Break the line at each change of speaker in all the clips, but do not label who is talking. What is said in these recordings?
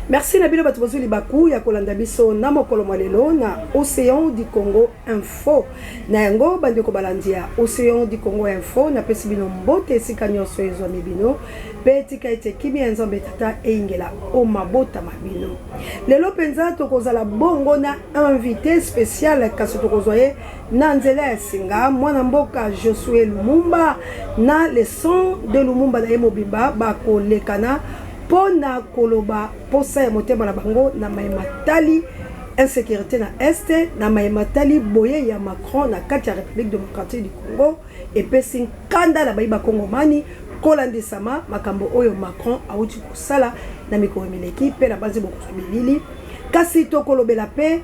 Merci na bino bato bozwi libaku ya kolanda biso na mokolo mwa lelo na Ocean du Congo Info. Na yango bandeko balandi ya Ocean du Congo Info, napesi bino mbote esika nyonso ezwami bino mpe tika ete kimia ya Nzambe Tata eyingela o mabota ma bino. Lelo mpenza tokozala bongo na invité spécial, kasi tokozwa ye na nzela ya singa, mwana mboka Josue Lumumba na le son de Lumumba na ye mobimba bakolekana mpo na koloba mposa ya motema na bango na maye matali insécurité na Est, na maye matali boye ya Macron na kati ya République démocratique du Congo. Epesi nkanda na bayi bakongomani kolandisama makambo oyo Macron awuti kosala na mikolo mileki, mpe nabanzi bokozwa bilili. Kasi tokolobela mpe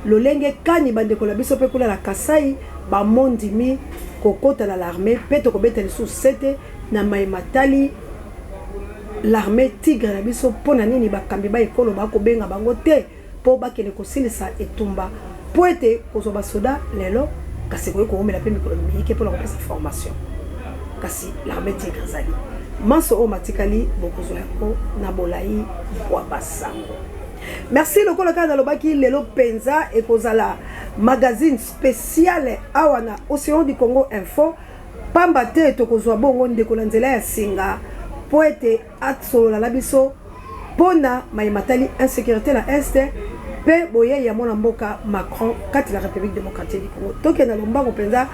lolenge kani bandeko na biso mpe kuna na Kasai bamondimi kokota na l'armee, mpe tokobeta lisusu sete na maye matali l'armee tigre na biso. Mpo na nini bakambi ba ekolo bakobenga bango te mpo bakende kosilisa etumba, mpo ete kozwa basoda lelo kasi ekoki kowumela mpe mikolo miyike mpo na kopesa formation? Kasi l'armee tigre ezali manso oyo matikali bokozwa yango na bolayi bwa basango. Merci. Lokola kaka nalobaki, lelo mpenza ekozala magazine spéciale awa na Océan du Congo Info, pamba te tokozwa bongo ndeko na nzela ya singa mpo ete asolola na biso mpo na maye matali insécurité na Est mpe boyei ya mwana mboka Macron kati na République démocratique du Congo. Tokende na lombango mpenza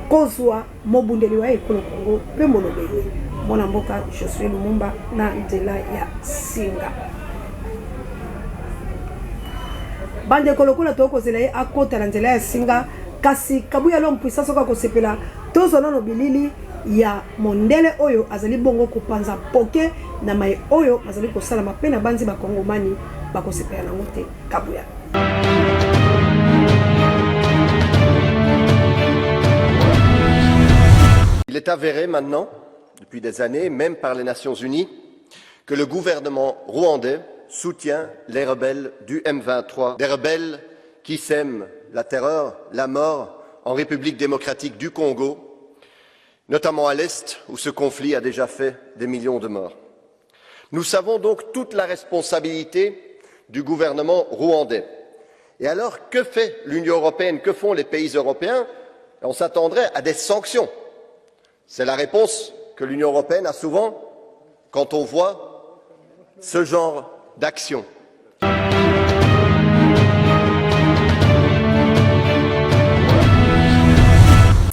kozwa mobundeli wa ekolo Congo mpe molobeli mwana mboka Josue Lumumba na nzela ya singa. Bandeko, lokola tokozela ye akota na nzela ya singa, kasi Kabuya l'homme puissant soki akosepela, tozwa nano bilili ya mondele oyo azali bongo kopanza poke na maye oyo bazali kosalama, mpe na banzi bakongomani bakosepela nango te. Kabuya.
Il est avéré maintenant, depuis des années, même par les Nations Unies, que le gouvernement rwandais soutient les rebelles du M23, des rebelles qui sèment la terreur, la mort en République démocratique du Congo, notamment à l'Est, où ce conflit a déjà fait des millions de morts. Nous savons donc toute la responsabilité du gouvernement rwandais. Et alors, que fait l'Union européenne? Que font les pays européens? On s'attendrait à des sanctions. C'est la réponse que l'Union européenne a souvent quand on voit ce genre d'action.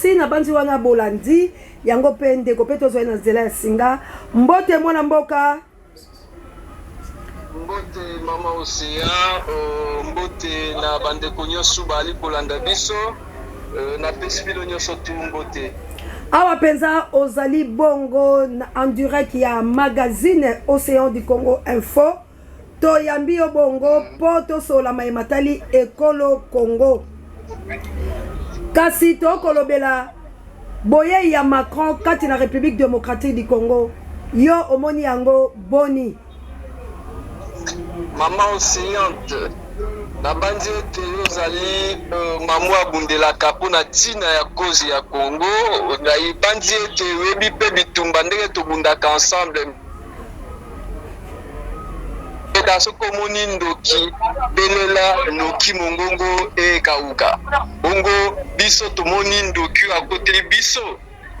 Si na banzi wana bolandi yango mpe ndeko mpe tozwai na nzela ya singa. Mbote mwana mboka.
Mbote mama Océan, mbote na bandeko nyonso baali kolanda biso, napesi bino nyonso tu mbote.
Awa mpenza ozali bongo na en direct ya magazine Océan du Congo Info. Toyambi yo bongo mpo tosolola maye matali ekolo Congo. Kasi tokolobela boyei ya Macron kati na République démocratique du Congo. Yo omoni yango boni?
Mama Océante, nabanzi ete yo ozali mamu abundelaka mpo na ntina ya cause ya Congo. Nabanzi ete oyebi mpe bitumba ndenge tobundaka ensemble. Eda soki omoni ndoki belela noki mongongo ekauka. Bongo biso tomoni ndoki oyo akoteli biso,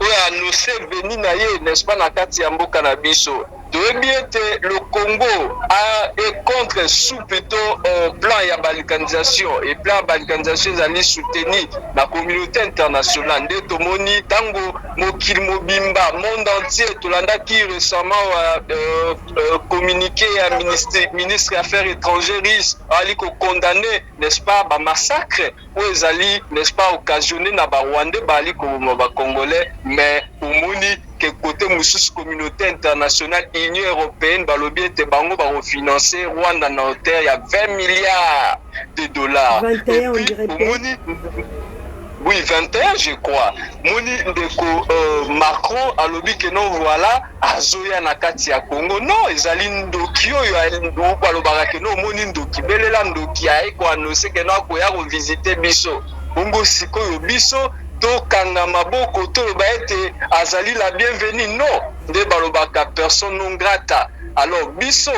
oyo annonce venu na ye, n'est-ce pas, na kati ya mboka na biso. Toyebi ete le Congo a est contre sous plutôt plan ya balkanisation, et plan ya balkanisation ezali soutenu na communauté internationale. Nde tomoni tango mokili mobimba, monde entier, tolandaki récemment communiqué ya ministre ya affaires étrangères russe ali ko condamner, n'est-ce pas, ba massacre oyo ezali, n'est-ce pas, occasionné na ba Rwandais baali koboma ba Congolais. Mais omoni ke côté mosusu communauté internationale, Union européenne balobi ete bango bakofinancer Rwanda na hauteur ya 20 milliards de dollars.
21,
Et
on
puis,
dirait pe.
omoni, oui, 21 je crois. Moni ndeko Macron alobi ke non, voilà, azoya na kati ya Congo. Non, ezali ndoki oyo alobaka ke non, omoni ndoki, belela ndoki, aye ko annoncer ke non, akoya ko visiter biso. Bongo sikoyo biso tokanga maboko toloba ete azali la bienvenue? Non, nde balobaka personne non grata. Alors biso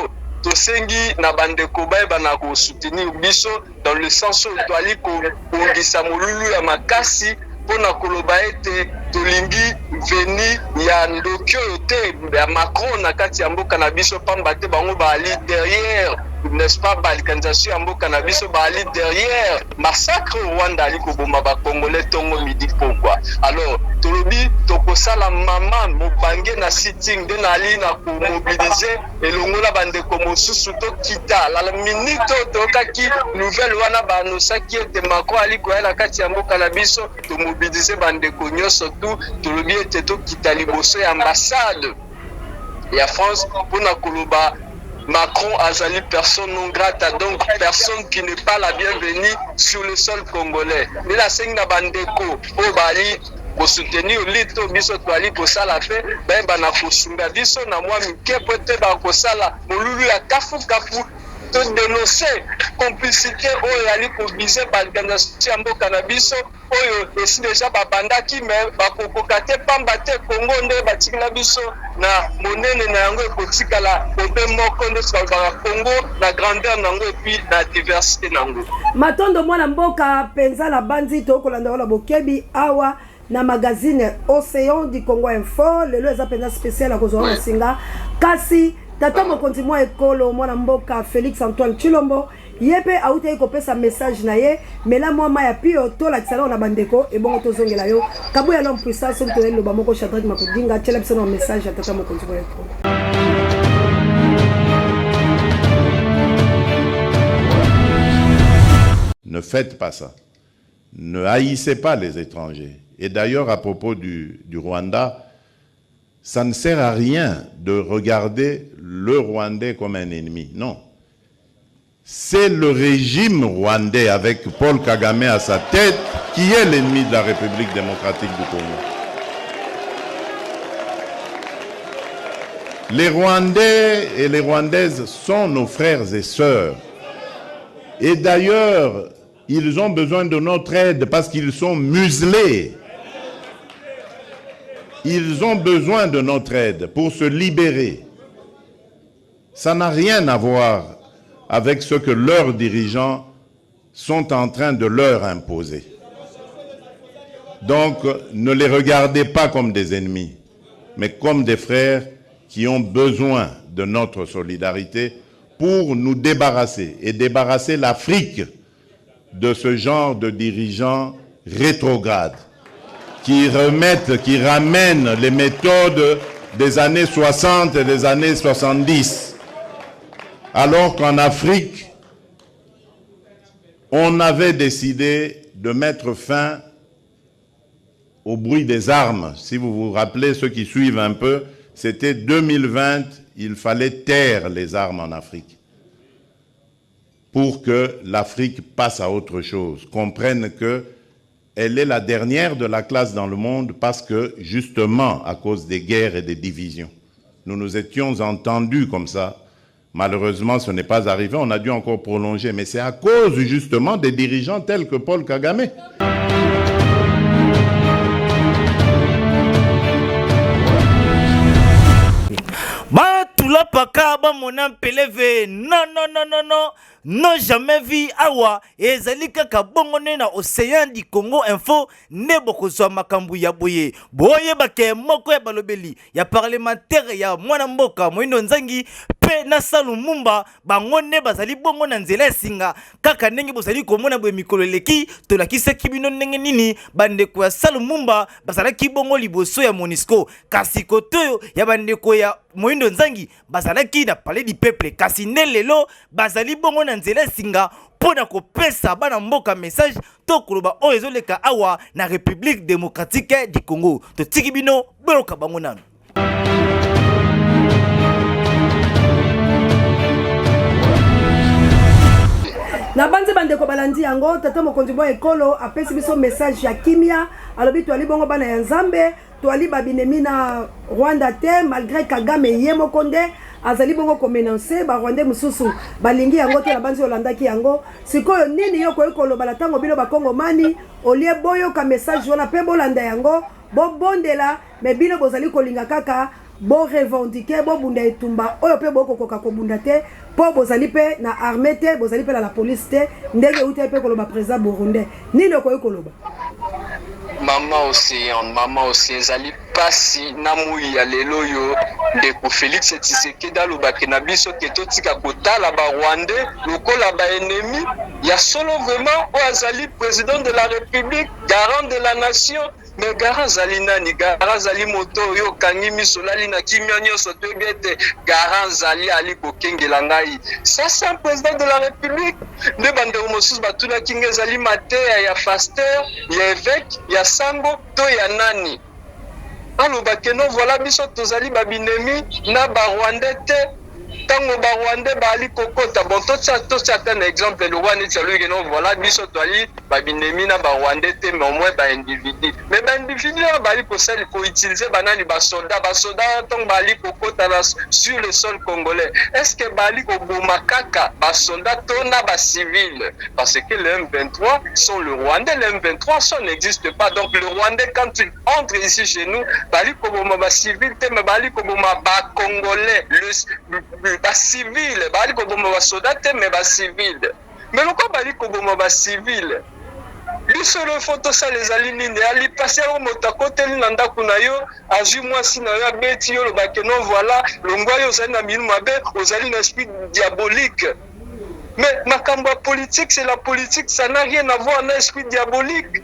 Tosengi na bandeko bayeba na ko soutenir biso dans le sens oyo toali kobongisa molulu ya makasi mpo na koloba ete tolingi veni ya ndoki oyo te ya Macron na kati ya mboka na biso, pamba te bango baali derrière, n'est-ce pas, balkanisation ya mboka na biso, baali derrière massacre oyo Rwanda ali koboma ba Congolais tongo midi pokwa. Alors tolobi tokosala mama mobange na sitting nde naali na komobilize elongo na bandeko mosusu tokita la minute oyo toyokaki nouvelle wana baannosaki ete Macron ali koya na kati ya mboka na biso, tomobilize bandeko nyonso tu, tolobi ete tokita liboso ya ambassade ya France mpona koloba Macron azali personne non grata, donc personne qui n'est pas la bienvenue sur le sol congolais. Nde nasengi na bandeko oyo bali kosoutenir lutte oyo biso toali kosala mpe bayeba na kosunga biso na mwa mike mpo ete bakosala molulu ya kafukafu to denoncer complicité oyo eyali koviser balkanisation ya mboka na biso oyo esi deja babandaki me bakokoka te pamba te Congo nde batikela biso na monene na yango ekotikala obe moko nde balobaka Congo na grandeur na yango epuis na diversité na yango.
Matondo mwana mboka mpenza na banzi tokolanda yo na bokebi awa na magazine Ocean du Congo Info. Lelo eza mpenza special ya kozwa na singa, kasi tata mokonzi mwa ekolo mwana mboka Felix Antoine Tshilombo ye mpe autaki kopesa message na ye. Mela mwa mai ya pio tolakisa nao na bandeko, ebongo tozongela yo. Kabuya l'homme puissant, soki tozali loba moko Shadrack Makudinga, tiela biso na message ya tata mokonzi mwa ekolo.
Ne faites pas ça. Ne haïssez pas les étrangers. Et d'ailleurs, à propos du Rwanda, ça ne sert à rien de regarder le Rwandais comme un ennemi. Non. C'est le régime rwandais avec Paul Kagame à sa tête qui est l'ennemi de la République démocratique du Congo. Les Rwandais et les Rwandaises sont nos frères et sœurs. Et d'ailleurs, ils ont besoin de notre aide parce qu'ils sont muselés. Ils ont besoin de notre aide pour se libérer. Ça n'a rien à voir avec ce que leurs dirigeants sont en train de leur imposer. Donc, ne les regardez pas comme des ennemis, mais comme des frères qui ont besoin de notre solidarité pour nous débarrasser et débarrasser l'Afrique de ce genre de dirigeants rétrogrades qui remettent, qui ramènent les méthodes des années 60 et des années 70. Alors qu'en Afrique, on avait décidé de mettre fin au bruit des armes. Si vous vous rappelez, ceux qui suivent un peu, c'était 2020, il fallait taire les armes en Afrique pour que l'Afrique passe à autre chose, comprenne que elle est la dernière de la classe dans le monde parce que, justement, à cause des guerres et des divisions, nous nous étions entendus comme ça. Malheureusement, ce n'est pas arrivé, on a dû encore prolonger, mais c'est à cause, justement, des dirigeants tels que Paul Kagame.
Batulapaka bamona mpeleve non non non non non non jamais vu awa ezali kaka bongo nde na Ocean du Congo Info nde bokozwa makambo ya boye. Boyeba ke moko ya balobeli ya parlementaire ya mwana mboka Moindo Nzangi mpe na Salu Mumba bango nde bazali bongo na nzela ya singa, kaka ndenge bozali komona boye. Mikolo eleki tolakisaki bino ndenge nini bandeko ya Salu Mumba bazalaki bongo liboso ya Monusco, kasi kote oyo ya bandeko ya Moindo Nzangi bazalaki na Palais du Peuple, kasi nde lelo bazali bongo na nzela ya singa mpo na kopesa bana mboka message to koloba oyo ezoleka awa na République démocratique du Congo. Totiki bino boyoka bango nanu.
Nabanzi bandeko balandi yango. Tata mokonzi mwa ekolo apesi biso message ya kimia, alobi toali bongo bana ya Nzambe, toali babinemi na Rwanda te, malgré Kagame ye moko nde azali bongo komenance barwandais mosusu balingi yango te. Nabanzi olandaki yango. Sikoyo nini yo okoki koloba na ntango bino bakongomani olie boyoka message wana mpe bolanda yango, bobondela, me bino bozali kolinga kaka Bo revendiquer, bobunda etumba oyo mpe bokokoka kobunda te mpo bozali mpe na armee te, bozali mpe na la police te, ndenge eutaki mpe koloba president burundais. Nini okoki koloba?
Mama Ocean, mama Ocean, ezali pasi na moyi ya lelo oyo ndeko Felix Tshisekedi alobaki na biso ke totika kotala ba Rwandais lokola ba ennemis ya solo. Vraiment, oyo azali president de la République, garant de la nation. Mais garant azali nani? Garant azali moto oyo okangi miso, olali na kimia nyonso, toyebi ete garant azali ali kokengela ngai. Ça, c'est un président de la République. Nde bandeko mosusu batunaki ngai, ezali mateya ya pasteur, ya évêque, ya sango to ya nani? Aloba ke non, voilà, biso tozali babinemi na ba Rwandais te. Ntango ba Rwandais baali kokota, bon, totia ata na exemple lokwa neti alobi ke non, voilà, biso toali babinemi na ba Rwandais te, mais au moins ba individu. Mais ba individu wana baali kosali koutiliser banani? Basoda. Basoda wana, ntango baali kokota na sur le sol congolais, est ce que baali koboma kaka basoldat to na bacivile? Parce que le M23 sont le Rwandais, le M23, ça n'existe pas. Donc le Rwandais, quand il entre ici chez nous, bali koboma bacivile te, mais bali koboma bacongolais, le bacivile. Bali koboma basoda te, mais bacivile. Mais lokola bali koboma bacivile, biso lo fo tosala ezali nini? Ali pasi yango, moto akoteli na ndako na yo, azwi mwasi na yo, abeti yo, olobake non, voilà, longwa, yo ozali na minu mabe, ozali na esprit diabolique. Mais makambo ya politique, c'est la politique, ça n'a rien à voir na esprit diabolique,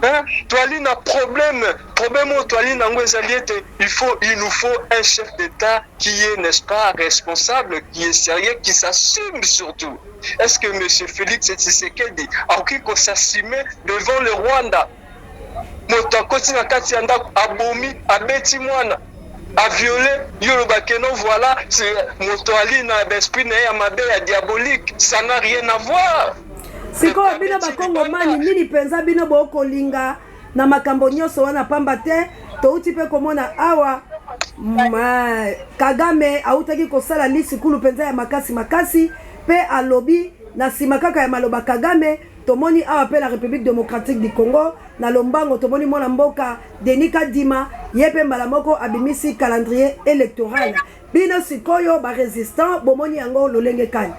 hein? Toali na problème. Problème oyo toali nango ezali ete il nous faut un chef d'État qui est, n'est-ce pas, responsable, qui est sérieux, qui s'assume surtout. Est-ce que monsieur Félix Tshisekedi akoki kos'assumer devant le Rwanda? Moto akoti na kati ya ndako, abomi, abeti mwana, aviolé yo, olobake non, voilà, moto ali na baesprit na ye ya mabe, ya diabolique. Ça n'a rien à voir.
Sikoyo bino bakongomani, nini mpenza bino bokolinga na makambo nyonso wana? Pamba te touti mpe komona awa Kagame autaki kosala lisikulu mpenza ya makasi makasi, mpe alobi na nsima kaka ya maloba Kagame, tomoni awa mpe na République démocratique du Congo, na lombango tomoni mwana mboka Denis Kadima, ye mpe mbala moko abimisi calendrier électoral. Bino sikoyo barésistant, bomoni yango lolenge kani?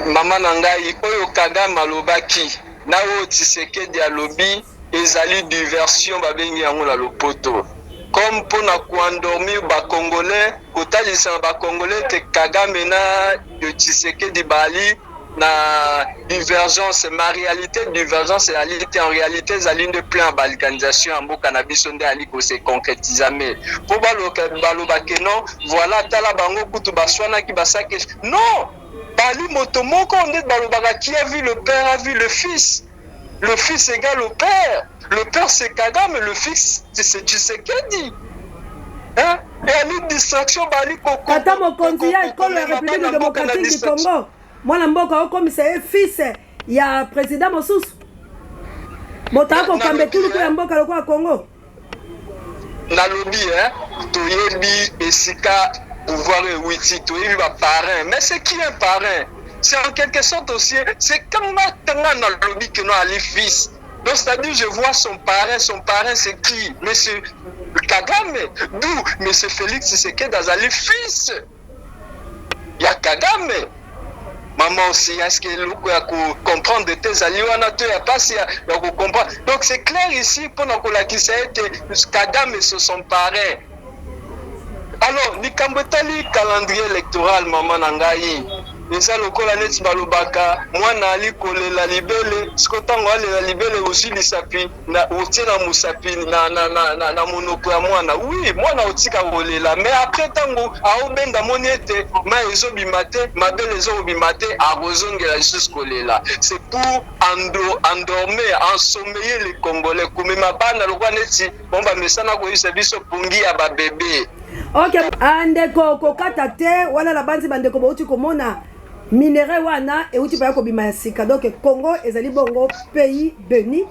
Mama na ngai, oyo Kagame alobaki na oyo Tshisekedi alobi ezali diversion, babengi yango na lopoto comme mpona koendormir bacongolais, kotalisa na bacongolais te Kagame na Tshisekedi bali na divergence. Ma réalité, divergence ezali te. En réalité, ezali nde plan ya balkanisation ya mboka na biso nde ali kose concrétiser mpo baloba ke non, voilà, tala bango kutu baswanaki, basaki. Non, bali moto moko. Nde balobaka: qui a vu le père a vu le fils. Le fils égale au père. Le père, c'est Kagame, le fils, c'est Tshisekedi, hein? Eyali distraction, bali
koko. Tata mokonzi ya ekolo ya République démocratique du Congo, mwana mboka, okomisa ye fils ya président mosusu, moto akokamba etuluku ya mboka lokola Congo.
Nalobi, toyebi esika pouvoir ewiti, toyebi baparrain. Mais c'est qui un parrain? C'est en quelque sorte aussi, c'est quand nga nalobi ke no ali fils. Donc, c'est-à-dire, je vois son parrain. Son parrain, c'est qui? Monsieur Kagame. D'où monsieur Félix Tshisekedi azali fils ya Kagame. Maman aussi, est-ce que eloko ya kocomprendre te ezali wana to ya mpasi ya kocomprendre? Donc c'est clair ici mpona kolakisa ete Kagame, c'est son parrain. Alors likambo etali calendrier électoral, mama na ngai, eza lokola neti balobaka mwana ali kolela libele. Siko ntango alela libele, ozwi lisapi na otie na mosapi na monoko ya mwana. Oui, mwana otika kolela, mais après ntango aobenda, moni ete mai ezobima te, mabele ezobima te, akozongela lisusu kolela. C'est pour endormir, ensommeiller les Congolais, komema bana lokola neti bon bamesana koyebisa biso pongi ya babebe.
Ok, ndeko, kokata te wana. Na banzi bandeko bauti komona minerai wana euti baya kobima ya sika. Donc Congo ezali bongo pays béni.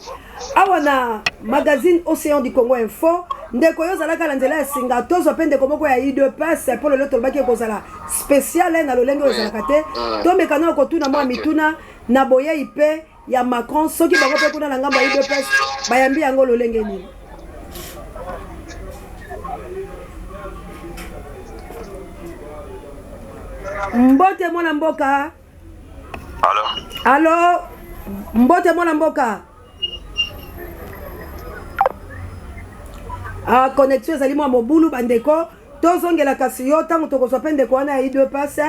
Awa na magazine Océan du Congo Info, ndeko oyo ozalaka na nzela ya singa, tozwa mpe ndeko moko ya UDPS, mpo lelo tolobaki ekozala spécial na lolenge oyo ezalaka te. Tomeka na kotuna mwa mituna na boyei mpe ya Macron, soki bango mpe kuna na ngambo ya UDPS bayambi yango lolenge nini. Mbote mwana mboka.
Alo.
Alo. Mbote mwana mboka. Ah, connexion ezali mwa mobulu bandeko. Tozongela kasi yo ntango tokozwa mpe ndeko wana ya udps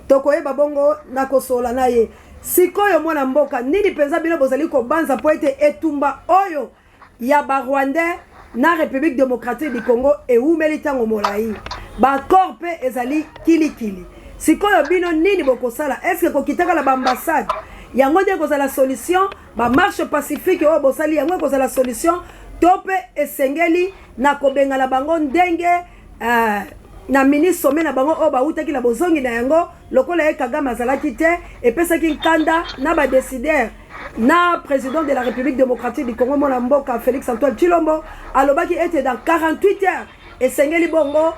tokoyeba bongo na kosolola na ye. Sikoyo mwana mboka, nini mpenza bino bozali kobanza mpo ete etumba oyo ya ba Rwandais na Republique democratique du Congo ewumeli ntango molayi, ba accords mpe ezali kili kili. Sikoyo bino nini bokosala? Est ce que kokitaka na ba ambassades yango nde ekozala solution? Ba marches pacifiques oyo bosali yango ekozala solution to mpe esengeli na kobengana bango ndenge uh, na mini sommet na bango oyo bawutaki na bozongi na yango lokola ye Kagame azalaki te, epesaki nkanda na ba decideurs na president de la Republique democratique du Congo mwana mboka Felix Antoine Tshilombo alobaki ete dans 48 heures esengeli bongo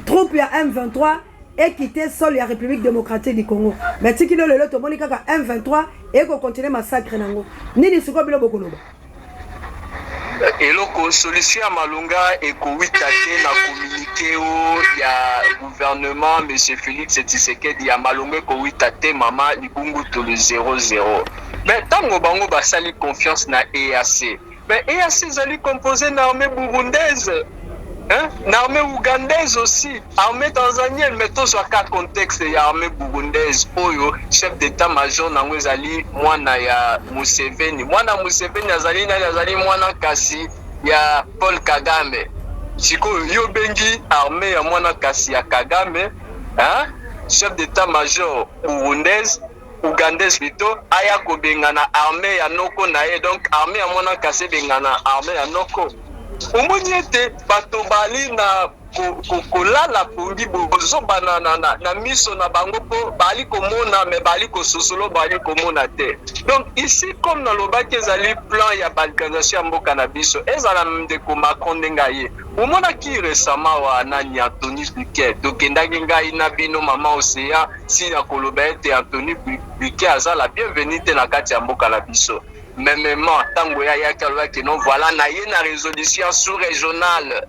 troupe ya M23 ekite sol ya Republique democratique du Congo. Mais tiki lelo tomoni kaka M23 eko continuer massacre nango. Nini sikoyo bino bokoloba?
Eloko solution ya malonga ekowita te na communique o ya gouvernement monsieur Felix Tshisekedi ya malonga ekowita te mama libungutulu 00 mais tango bango basali confiance na EAC mais EAC ezali compose na armée burundaise hein? na armée ougandaise aussi Armee tanzanienne mais tozwa ka contexte ya armee burundaise oyo chef d'etat major nango ezali mwana ya Museveni. Mwana ya Museveni azali nani? Azali mwana kasi ya Paul Kagame. Sikoyo yo obengi armee ya mwana kasi ya Kagame hein? Chef d'etat major burundaise ougandaise plutot aya kobengana armee ya noko na ye donc armee ya mwana kasi ebengana armee ya noko. Omoni ete bato bali na kolala pongi bozoba na, na, na, na miso na bango mpo baali komona me baali kososolo baali komona te. Donc ici comme nalobaki ezali plan ya balkanisation ya mboka na biso. Ezala ndeko Macron ndenge aye omonaki récemment wa nani Anthony Blinken, tokendaki ngai na bino mama Océan si na koloba ete Anthony Blinken aza la bienvenue te na kati ya mboka na biso. Memement ntango ye ayaki alobaki non voilà na ye na résolution sous régionale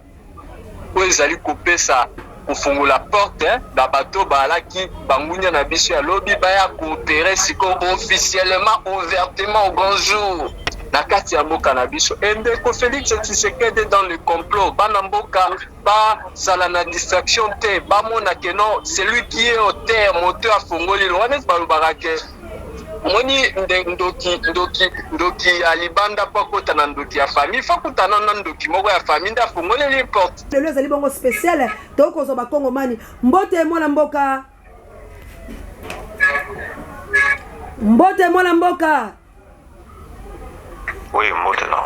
oyo ezali kopesa kofungola porte na bato baalaki bangunya na biso ya lobi baya coopérer sikoyo officiellement ouvertement au grand jour na kati ya mboka na biso. E ndeko Felix Tshisekedi dans le complot, bana mboka bazala na distraction te, bamona ke non celui qui est au terre moto afongoli lo wana balobaka ke omoni ndoki ndoki ndoki ya libanda mpo akota na ndoki ya famille fo akutana na ndoki moko ya famille nde afongoleli porte.
Lelo ezali bongo spécial tokozwa bakongomani. Mbote mwana mboka, mbote mwana mboka.
Oui, mbote na.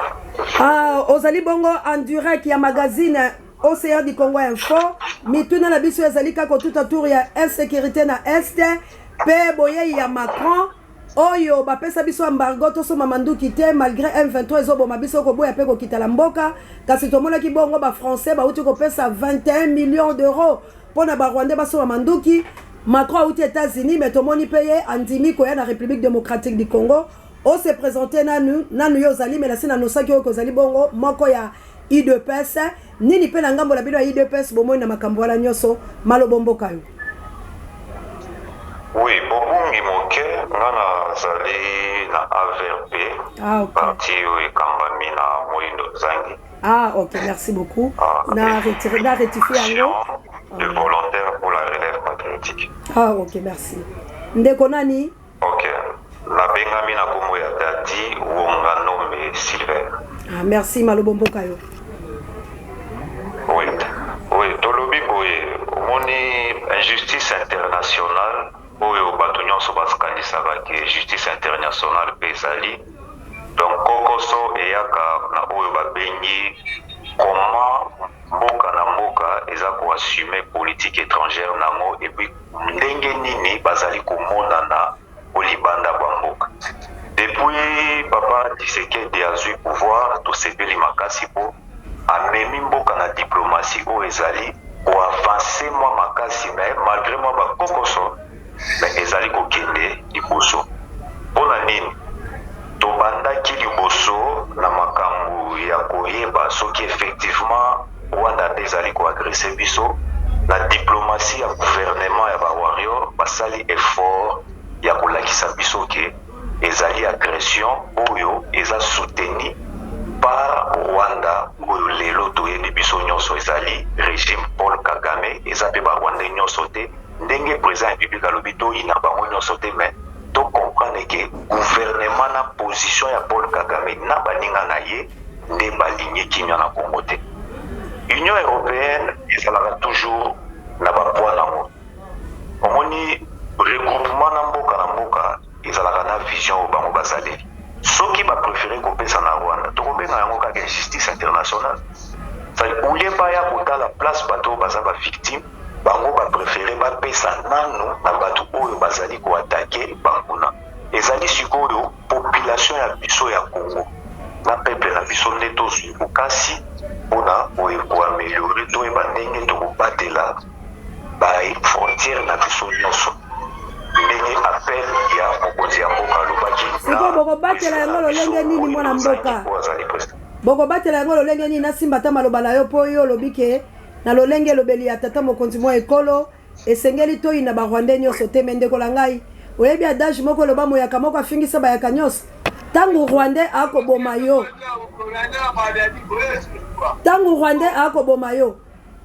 Ah, ozali bongo en direct ya magazine Océan du Congo Info. Mituna na biso ezali kaka tout autour ya insécurité na Est pe boyei ya Macron oyo bapesa biso embargo tosomba manduki te malgré M23 ezoboma biso koboya pe kokitala mboka, kasi tomonaki bongo ba français bauti kopesa 21 millions d'euros pona ba rwandais basomba manduki. Macron auti États-Unis mais tomoni pe ye andimi koya na République démocratique du Congo. O se présenter nanu nanu yo ozali mais nasi nanosaki oyo kozali bongo moko ya UDPS nini pe na ngambo na bino ya UDPS bomoni na makambo wana nyonso malobo mboka yo.
Oui, bobungi moke nga nazali na AVRP, ah, okay. Parti oyo ekambami na Moyindo Nzangi.
Ah ok, merci beaucoup. Ah, na retire na rectifier yango.
De volontaire pour la relève patriotique.
Ah ok, merci. Ndeko nani?
Ok, nabengami na kombo ya Dadi Wonganome Silver.
Ah, merci malobo mboka yo.
Oui, oui, tolobi boye, omoni injustice internationale oyo bato nyonso bakanisaka ke justice internationale mpe ezali. Donc kokoso eyaka na oyo babengi comment mboka na mboka eza ko assumer politique étrangère nango et puis ndenge nini bazali komonana o libanda bwa mboka. Depuis papa Tshisekedi azwi pouvoir, tosepeli makasi po amemi mboka na diplomatie oyo ezali ko avancer mwa makasi, mais malgre mwa ba kokoso, mais ezali kokende liboso. Pona nini? Tobandaki liboso na makambo ya koyeba soki effectivement Rwanda nde ezali ko agresser biso. Na diplomatie ya gouvernement ya ba warrior, basali effort ya kolakisa biso ke ezali agression oyo eza soutenu par Rwanda, oyo lelo toyebi biso nyonso ezali régime Paul Kagame. Eza mpe ba Rwandais nyonso te, ndenge président ya République alobi, toyina bango nyonso te, mais tocomprendre ke gouvernement na position ya Paul Kagame na baninga na ye nde balingi kimia na Congo te. Union européenne ezalaka toujours na bapoids nango. Omoni, regroupement na mboka na mboka ezalaka na vision oyo bango bazaleli. Soki bapréféré kopesa na Rwanda, tokobenga yango kaka injustice internationale. Au lieu baya kotala place bato oyo baza bavictime, bango bapréféré bapesa nanu na bato oyo bazali koattaquer banguna. Ezali sikoyo population ya biso ya Congo na peuple na biso nde tozwi bokasi mpona koaméliorer, toyeba ndenge tokobatela bafrontière na biso nyonso, ndenge appel ya mokonzi ya mboka alobaki.
Sikoyo bokobatela yango lolenge nini, mwana mboka? Bokobatela yango lolenge nini? Nasimba ata maloba na yo, mpo yo olobi ke na lolenge elobeli ya tata mokonzi mwa ekolo, esengeli toyina Barwandais nyonso te. Me ndeko na ngai, oyebi adage moko eloba: moyaka moko afingisa bayaka nyonso. Ntango Rwandais akoboma yo, ntango Rwandais akoboma yo,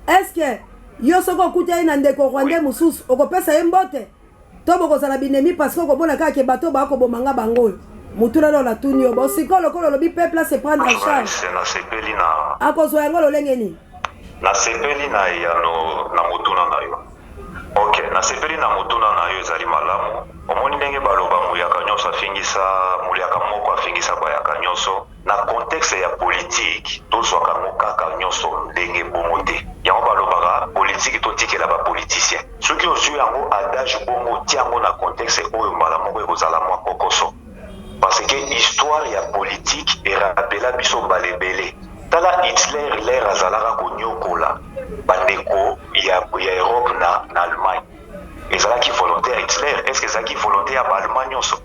est-ce yo soki okuta ye na ndeko Rwandais mosusu, okopesa ye mbote to bokozala binemi? Parce que okomona kaka ke bato bakoboma nga bango oyo. Mutuna nao natuni yo. Bon, sikoyo lokola olobi peuple se prendre en charge,
Nasepeli na
akozwa yango lolenge nini?
Nasepeli na eyano na motuna na yo. Ok, nasepeli na motuna na yo, ezali malamu. Omoni ndenge baloba, moyaka nyonso afingisa moliaka moko afingisa bayaka nyonso. Na contexte ya politike, tozwaka yango kaka nyonso ndenge bongo te. Yango balobaka politike totikela bapoliticien. Soki ozwi yango adage bongo, otia yango na contexte oyo, mbala moko ekozala mwa kokoso, parce que histoire ya politike erapela biso mbala ebele. Tala Hitler, l'heure azalaka konyokola bandeko ya Europe na Allemagne, ezalaki volonté ya Hitler? Est ce que ezalaki volonté ya Baallemand nyonso?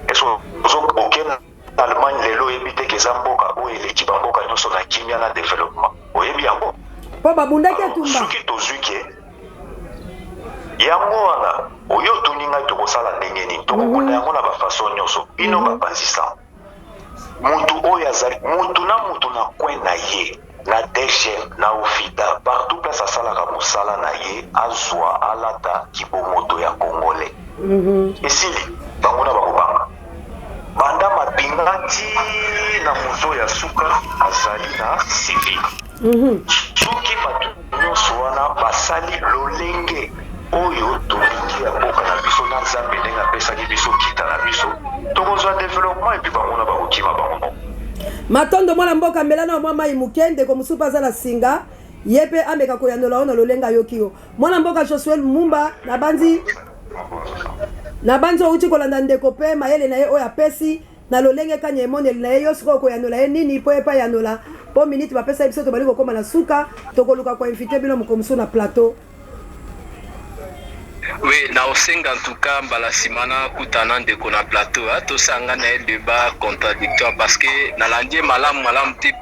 Est ce okende Allemagne lelo, oyebi te ke eza mboka oyo eleki bamboka nyonso na kimia, na développement? Oyebi yango?
Mpo babundaki etumba.
Soki tozwi ke yango wana oyo otuni ngai, tokosala ndenge nini? Tokokunda yango na bafaçon nyonso. Bino bapanzisa mutu oyo azali mutu na mutu na coin na ye, na DGM, na OFIDA, partout place asalaka mosala na ye, azwa alata kibomoto ya Congolais. Esili, bango na bakobanga banda mapinga ti na moto ya suka azali na civil. Soki bato nyonso wana basali lolenge oyo tolingi ya mboka na biso na Nzambe, ndenge apesaki biso kita na biso, tokozwa développement, et puis bango na bakokima bango moko.
Matondo, mwana mboka. Mbela na mwa mai moke. Ndeko mosusu mpe aza na singa, ye mpe ameka koyandola oyo na lolenge ayoki yo. Mwana mboka Josue Lumumba, nabanzi outi kolanda ndeko mpe mayele na ye oyo apesi na lolenge kanya emoneli na ye. Yo sikoyo koyanola ye nini mpo ye mpe ayanola? Mpo minute bapesa biso, tobali kokóma na suka. Tokoluka koinviter bino moko mosusu na plateau.
Oui, naosenga en tout cas mbala nsima nakutana ndeko na plateau, tosanga na ye débat contradictoire, parce que nalandi ye malamu malamu te,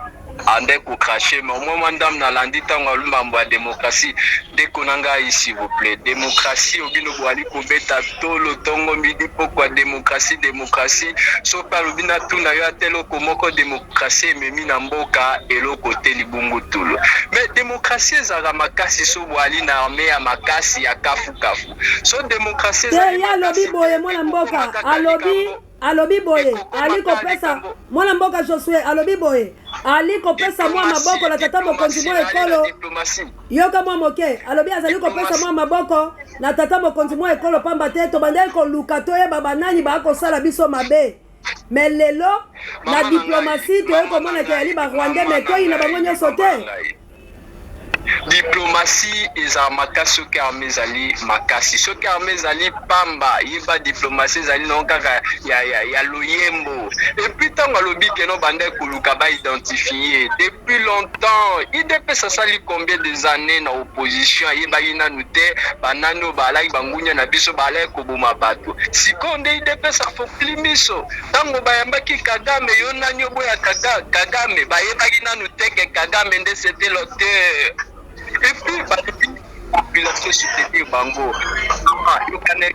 ande kocracher. Mais omoi mwa ndambo nalandi ntango alumbambo ya démocratie. Ndeko na ngai, s'il vous plaît, démocratie obino boali kobeta tolo ntongo, midi, pokwa, démocratie, démocratie. Soki alobi natuna yo ata eloko moko démocratie ememi na mboka, eloko te, libungu tulu. Mais démocratie ezalaka makasi so boali na armée ya makasi ya kafukafu. So démocratie
te, ye alobi boye, mwana mboka, alobi boye, ali kopesa, mwana mboka Josue alobi boye, ali kopesa mwa maboko na tata mokonzi mwa ekolo. Yoka mwa moke, alobi azali kopesa mwa maboko na tata mokonzi mwa ekolo, pamba te tobandaki koluka toyeba banani bakosala biso mabe. Me lelo na diplomatie toyei komona ke yali Barwandais, me toyina bango nyonso te.
Diplomatie ezala makasi soki arme ezali makasi. Soki arme ezali pamba, yeba diplomatie ezali nango kaka ya loyembo. Et puis ntango alobi ke no banda koluka baidentifier depuis longtemps, UDPS asali combien des années na opposition, ayebaki nanu te banani oyo baalaki bangunya na biso, baalaki koboma bato. Sikoyo nde UDPS afokuli miso ntango bayambaki Kagame. Yo nani oboyaka Kagame? Bayebaki nanu te ke Kagame nde c'était l'auteur. Et puis balobi Population soutenir bango. Yokane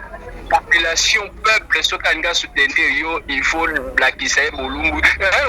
population peuple soki alingi asoutenir yo il faut lakisa ye bolumbu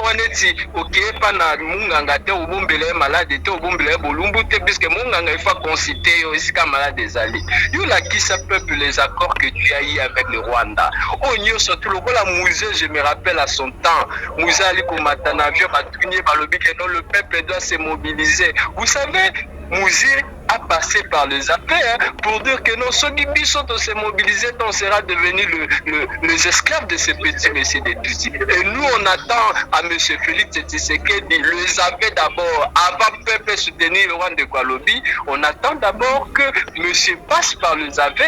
wana neti okeye pa na munganga te obombela ye malade te obombela ye bolumbu te puisque munganga il faut consulter yo esika malade ezali yo lakisa peuple les accords que tu as eu avec le Rwanda oyo nyonso tu lokola musée je me rappelle à son temps musée ali komata na avion batuni ye balobi que non le peuple doit se mobiliser vous savez musée a passé par les AP hein, pour dire que non, soki biso to se mobiliser, on sera devenu le, le, les esclaves de ces petits messieurs des Tutsis. Et nous, on attend à monsieur Félix Tshisekedi, les AP d'abord, avant peuple soutenir le Rwanda de Kwalobi, on attend d'abord que monsieur passe par les AP.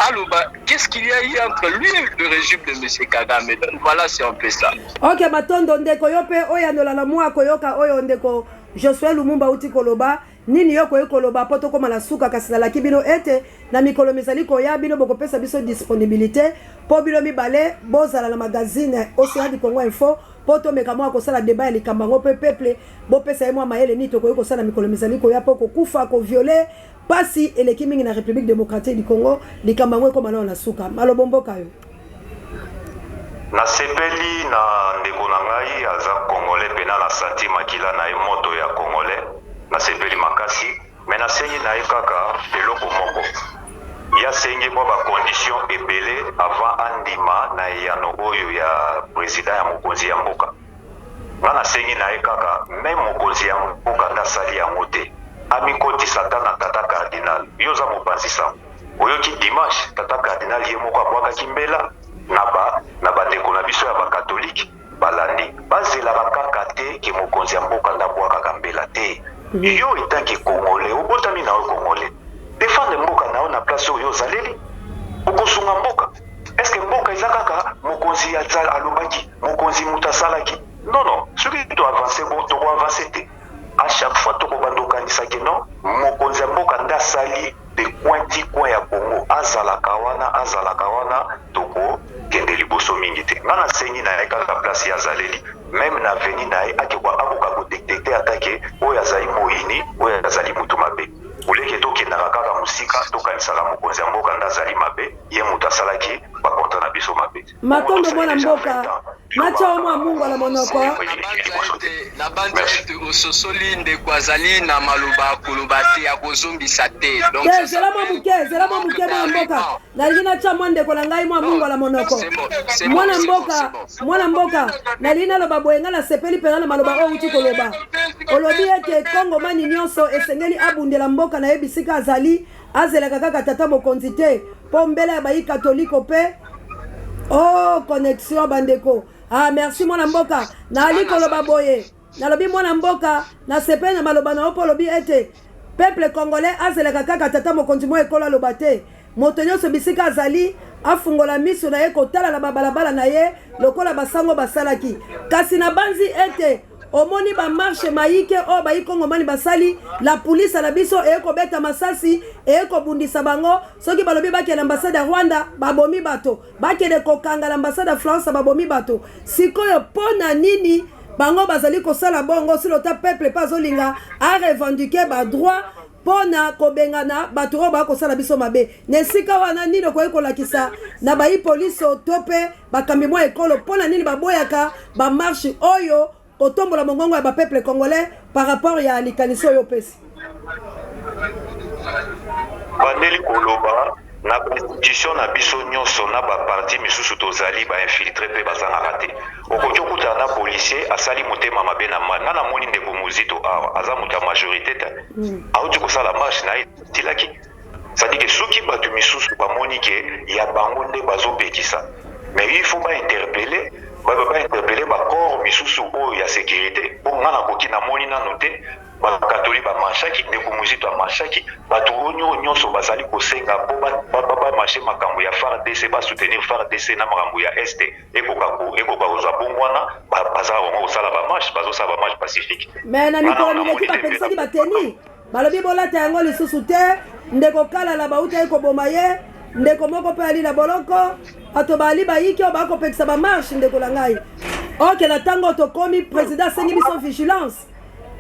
Aloba, qu'est-ce qu'il y a eu entre lui et le régime de monsieur Kagame Donc voilà, c'est un peu ça.
Ok, matondo ndeko yo pe oyo anola mwa koyoka oyo ndeko Josué Lumumba uti koloba Nini yo okoki koloba mpo tokoma na suka? Kasi nalaki bino ete na mikolo mizali koya, bino bokopesa biso disponibilite mpo bino mibale bozala na magazine Ocean du Congo Info mpo tomeka mwa kosala debat ya likambo yango mpe peuple bopesa ye mwa mayele nini tokoki kosala mikolo mizali koya mpo kokufa, kovioler, pasi eleki mingi na Republique democratique du Congo. Likambo yango ekoma nano na suka. Malobo mboka yo.
Nasepeli na ndeko na ngai aza congolais pena na sentir makila na ye moto ya congolais nasepeli makasi mais nasengi na ye kaka eloko moko ye asengi mwa ba condition ebele avant andima na eyano oyo ya president ya mokonzi ya mboka nga nasengi na ye kaka meme mokonzi ya mboka nde asali yango te amikotisa ata na tata cardinal yo oza mopanzi sango Oyoki dimanche tata cardinal ye moko abwakaki mbela na ba na ba ndeko na biso ya ba catholique balandi bazelaka kaka te ke mokonzi ya mboka nde abwakaka mbela te yo etant que congolais obotami na yo congolais defendre mboka na yo na place oyo ozaleli okosunga mboka est ce que mboka eza kaka mokonzi alobaki mokonzi moto asalaki non non soki to avance bo toko avance te à chaque fois tokobanda okanisa ke non mokonzi ya mboka nde asali de coin ti coin ya Congo azalaka wana azalaka wana toko kende liboso mingi te nga nasengi na ye kaka place ye azaleli meme na avenue na ye akekwa akoka ko detecter ata ke oyo azali moyini oyo azali mutu mabe oleke tokendaka kaka mosika tokanisaka mokonzi ya mboka nde azali mabe ye mutu asalaki ba contrat na biso mabe.
Matondo mwana mboka natia yo mwa mungwa na monoko.
Nabanza ete ososoli ndeko azali na maloba koloba te akozongisa te.
Donc te zela mwa moke, zela mwa moke mwana mboka. Nalingi natia mwa ndeko na ngai mwa mungwa na monoko. Mwana mboka, mwana mboka, nalingi naloba boye ngai nasepeli mpenza na maloba oyo outi koloba. Olobi ete Kongomani nyonso esengeli abundela mboka na ye bisika azali, azelaka kaka tata mokonzi te mpo mbela ya bayi katoliko mpe Oh, connexion bandeko. Ah, merci mwana mboka. Naali koloba boye. Nalobi mwana mboka, nasepeli na maloba na yo mpo olobi ete peuple congolais azelaka kaka tata mokonzi mwa ekolo aloba te. Moto nyonso bisika azali afungola miso na ye kotala na babalabala na ye lokola basango basalaki. Kasi nabanzi ete omoni ba marche mayike oyo bayi kongomani basali, la pulisa na biso eye kobeta masasi, eye kobundisa bango. Soki balobi bakende ambassade ya Rwanda, babomi bato. Bakende kokanga na ambassade ya France, babomi bato. Sikoyo mpo na nini bango bazali kosala bongo si lota peuple mpe azolinga a revendiquer ba droit mpo na kobengana bato oyo bakosala biso mabe? Na esika wana nini okoki kolakisa na bayi poliso to mpe bakambi mwa ekolo mpo na nini baboyaka ba marche oyo kotombola mongongo ya ba peuple congolais par rapport ya likanisi oyo opesi?
Bandeli koloba na ba institution na biso nyonso na ba parti misusu tozali ba infiltre mpe bazangaka te. Okoki okutana na policier asali motema mabe na ma nga namoni ndeko Muzito awa aza moto ya majorite te auti kosala marche na ye esilaki. C'est-à-dire que soki batu misusu bamoni ke ya bango nde bazopekisa mais il faut ba interpeller ba ba interpeller ba corps misusu oyo ya securite po nga nakoki namoni nanu te ba katoli ba marchaki ndeko Muzito a marchaki batu oyo nionso bazali kosenga po ba ba ba marcher makambo ya FARDC ba soutenir FARDC na makambo ya Est ekoka ko ekoka kozwa bongwana ba baza bango kosala ba marche bazosala ba marche pacifique
Mais na mikolo mileki bapekisaki ba tenue Balobi bolata yango lisusu te. Ndeko Kalala bautaki koboma ye, ndeko moko mpe ali na boloko. Bato baali bayike oyo bakopekisa ba marche, ndeko na ngai. Ok, na ntango oyo tokomi, president asengi biso vigilance.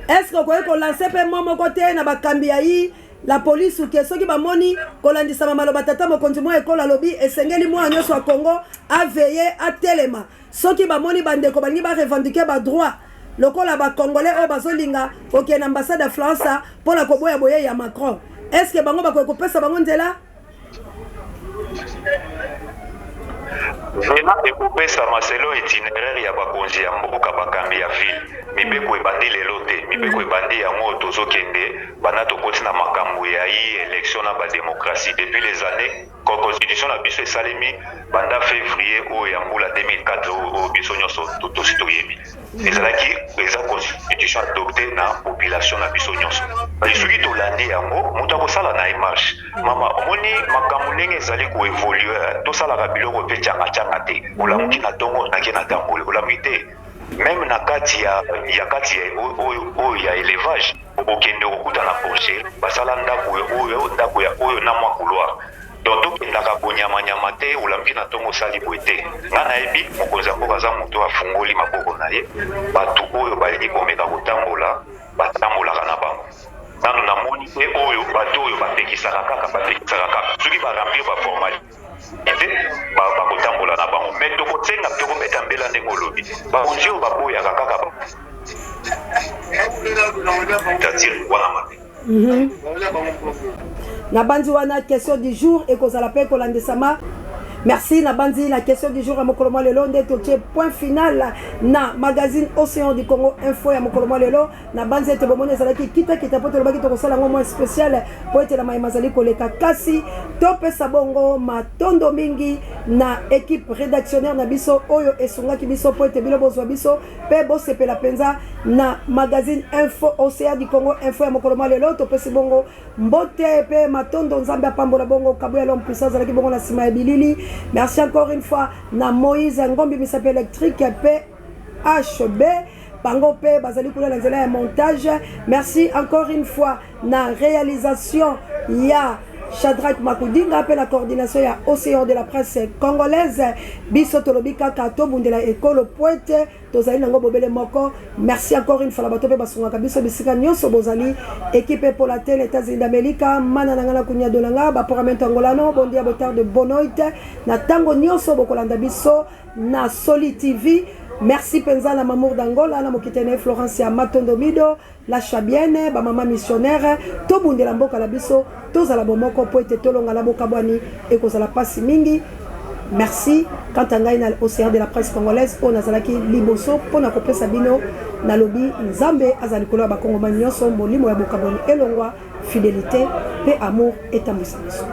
Est-ce que okoki kolancer mpe mot moko te na bakambi ya yi? La police ou ke soki bamoni kolandisama maloba tata mokonzi mwa ekolo alobi esengeli mwana nyonso ya Congo aveye atelema soki bamoni bandeko balingi ba revendiquer ba droit lokola ba congolais oyo bazolinga kokende na ambassade ya France mpo na koboya boyei ya Macron, est ce que bango bakoki kopesa bango nzela?
Nzela ekopesama selon itineraire ya bakonzi ya mboka, bakambi ya ville. Mibeko ebandi lelo te, mibeko ebandi yango oyo tozokende banda tokoti na makambo ya i election na ba democratie depuis les annees constitution na biso esalemi banda fevrier oyo ya mbula 2004 oyo biso nyonso tosi toyebi. Ezalaki eza constitution adopte na population na biso nyonso. Soki tolandi yango, moto akosala na ye marche. Mama, omoni makambo ndenge ezali ko evoluer, tosalaka biloko pe changa changa te. Olamuki na tongo, nake natamboli. Olamuki te. Meme na kati ya ya kati ya oyo oyo ya elevage, okokende okokuta na porcherie basala ndako oyo ndako ya oyo na mwa couloir. Donc tokendaka bonyama nyama te, olamuki na tongo osali boye te. Nga nayebi mokonzi ya mboka aza moto afungoli maboko na ye, batu oyo balingi komeka kotambola batambolaka na bango. Nanu namoni te oyo batu oyo bapekisaka kaka bapekisaka kaka, soki ba remplir ba formalite bakotambola na bango. Mais tokosenga tokobeta mbela ndenge olobi, bakonzi oyo baboyaka kaka ba dictature wana mabe.
Nabanzi wana question du jour ekozala mpe kolandisama. Merci nabanzi na question du jour ya mokolo mwa lelo nde totie point final na magazine Océan du Congo Info ya mokolo mwa lelo. Nabanzi ete bomoni ezalaki kitakita mpo tolobaki tokosala yango mwa spécial mpo ete na maye mazali koleka, kasi topesa bongo matondo mingi na équipe rédactionnaire na biso oyo esungaki biso mpo ete bino bozwa biso mpe bosepela mpenza na magazine Info Océan du Congo Info ya mokolo mwa lelo. Topesi bongo mbote mpe matondo, Nzambe apambola bongo Kabuya l'homme puissant azalaki bongo na nsima ya bilili. Merci encore une fois na Moïse Ngombi misapi électrique mpe HB bango mpe bazali kuna na nzela ya montage. Merci encore une fois na réalisation ya Shadrach Makudinga mpe na coordination ya Océan de la presse congolaise. Biso tolobi kaka tobundela ekolo poete tozali nango bobele moko. Merci encore une fois na bato mpe basungaka biso bisika nyonso bozali, équipe epola te na États-Unis d'Amérique, mana na nga na kunyado na nga baporamento angolano. Bon dia, botarde, bonoite na ntango nyonso bokolanda biso na Soli TV. Merci mpenza na Mamour d'Angola na mokitene Florence ya Matondo Mido la Chabienne, ba mama missionnaire. Tobundela mboka na biso, tozala bomoko po ete tolonga na bokabwani ekozala pasi mingi. Merci. Quant à ngai na Océan de la presse congolaise oyo nazalaki liboso mpo na kopesa bino, nalobi Nzambe azala likolo ya bakongomani nyonso, molimo ya bokabwani elongwa, fidelité mpe amour etambwisa biso.